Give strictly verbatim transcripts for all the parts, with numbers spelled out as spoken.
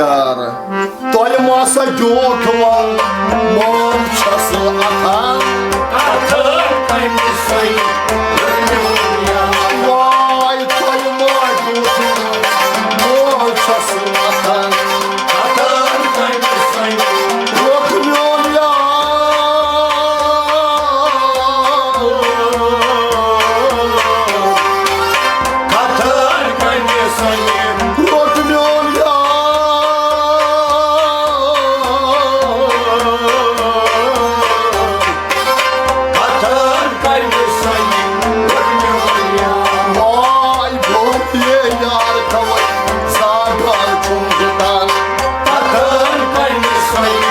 یار، تۄہہِ ما سا دیُت وَن، مول چھَس اَتھَن۔ اَتھَن کَمہِ سۭتۍ؟ واے، تۄہہِ ما دیُت وَن، مول چھَس اَتھَن۔ اَتھَن کَمہِ سۭتۍ؟ روٚٹ میون یار۔ کتھن کنہِ سنہِ روٚٹ میون یار۔ کتھن کنہِ سنہِ روٚٹ میون یار۔ واے بولیے یار توے زاگان چھُم دِتان۔ کتھن کنہِ سنہِ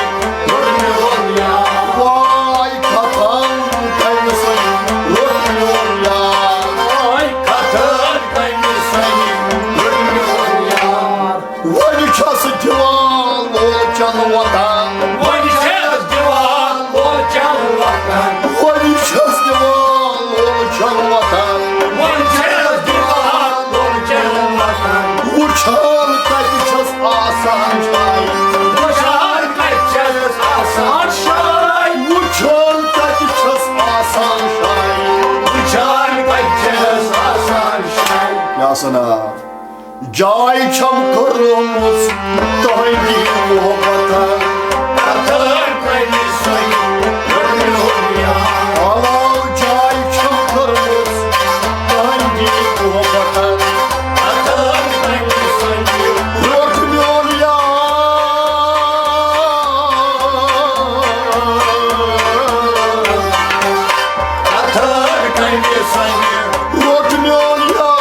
روٚٹ میون یار۔ واے کتھن کنہِ سنہِ روٚٹ میون یار۔ واے کتھن کنہِ سنہِ روٚٹ میون یار۔ وۄنۍ چھَس دِوان لولچن وطن۔ وۄنۍ چھَس دِوان لولچن وطن۔ وۄنۍ چھَس دِوان لولچن وطن۔ وۄنۍ چھَس دِوان لولچن وطن۔ وٕچھان کَتہِ چھَس آسان شاے۔ وٕچھان کَتہِ چھَس آسان شاے۔ وٕچھان کَتہِ چھَس آسان شاے۔ وٕچھان کَتہِ چھَس آسان شاے۔ کیٛاہ سنا؟ جاے چھم کٔرمٕژ تُہنٛدی محبتن۔ کتھن کنہِ سنہِ روٚٹ میون یار۔ علاو جاے چھم کٔرمٕژ تُہنٛدی محبتن۔ کتھن کنہِ سنہِ روٚٹ میون یار۔ کتھن کنہِ سنہِ روٚٹ میون یار۔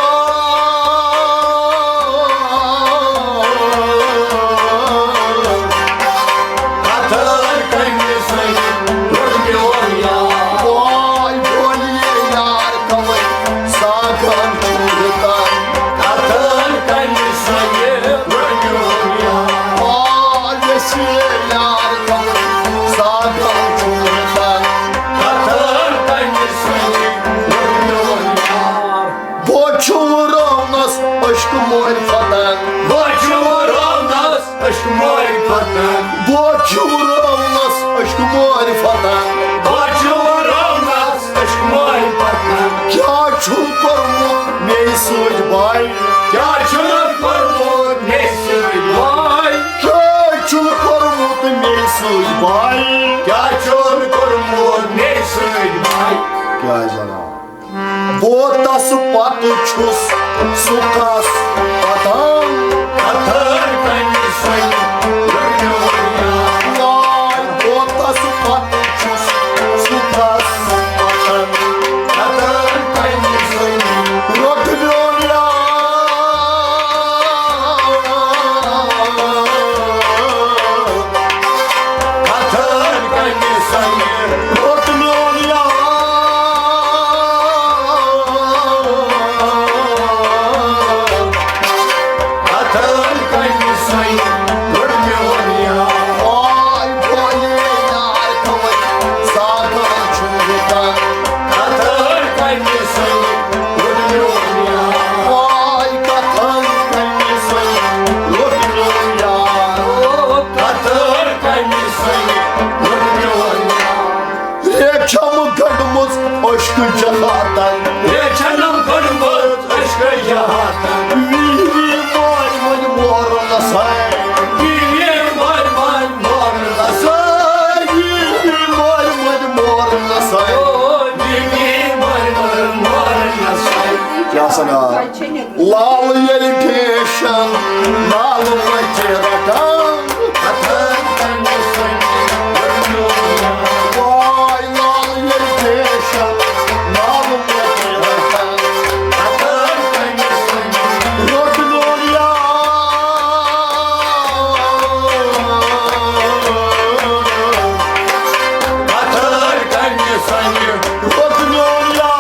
کتھن کنہِ سنہِ روٚٹ میون یار۔ واے بولیے یار توے زاگان چھُم دِتان۔ کتھن کنہِ سنہِ روٚٹ میون یار۔ واے یس یار توے زاگان چھُم دِتان۔ کتھن کنہِ سنہِ روٚٹ میون یار۔ بہٕ چھُم رونس عشق مورِ فتن۔ بہٕ چھُم رونس عشق مورِ فتن۔ بہٕ چھُم رونس عشق مورِ فتن۔ بہٕ چھُم رونس عشق مورِ فتن۔ کیٛاہ چھُم کوٚرمُت مے سۭتۍ بھاے؟ کیٛاہ چھُم کوٚرمُت مے سۭتۍ بھاے؟ کیٛاہ چھُم کوٚرمُت مے سۭتۍ بھاے؟ کیٛاہ چھُم کوٚرمُت مے سۭتۍ بھاے؟ کیٛاہ جناب؟ بہٕ تس پتہٕ چھُس سُہ کس پتان۔ کتھن کنہِ سنہِ روٚٹ میون یار۔ واے بہٕ تس پتہٕ چھُس سُہ کس پتان۔ کتھن کنہِ سنہِ روٚٹ میون یار۔ کتھن کنہِ سنہِ روٚٹ میون یار۔ کتھن کنہِ سنہِ روٚٹ میون یار۔ واے بولیے یار توے زاگان چھُم دِتان۔ کتھن کنہِ سنہِ روٚٹ میون یار۔ واے کتھن کنہِ سنہِ روٚٹ میون یار۔ کتھن کنہِ سنہِ روٚٹ میون یار۔ ریٚچھم گٔنڈمٕژ عشقہٕ جہاتن۔ ریٚچھنم گٔنڈمٕژ عشقہٕ جہاتن۔ وی وی مارِ وۄنۍ مورن ساے۔ وی وی مارِ وۄنۍ مورن ساے۔ وی وی مارِ وۄنۍ مورن ساے۔ او، وی وی مارِ وۄنۍ مورن ساے۔ کیٛاہ سنا؟ لال ییٚلہِ ٹیشن نالہٕ وتہِ رٹان۔ واے لال ییٚلہِ ٹیشن نالہٕ وتہِ رٹان۔ روٚٹ میون یار۔ کتھن کنہِ سنہِ روٚٹ میون یار۔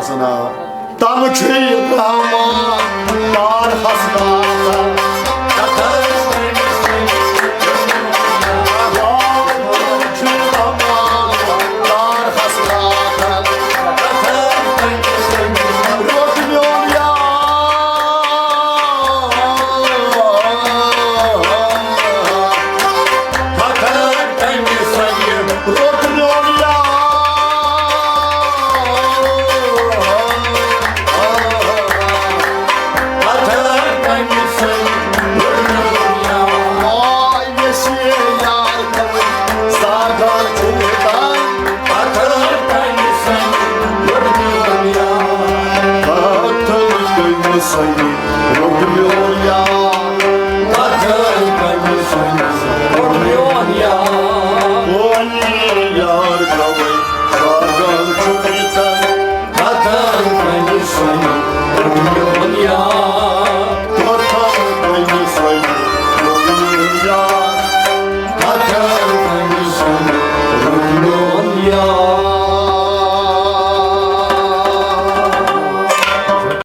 تم چھِ رحمان تار حسنات۔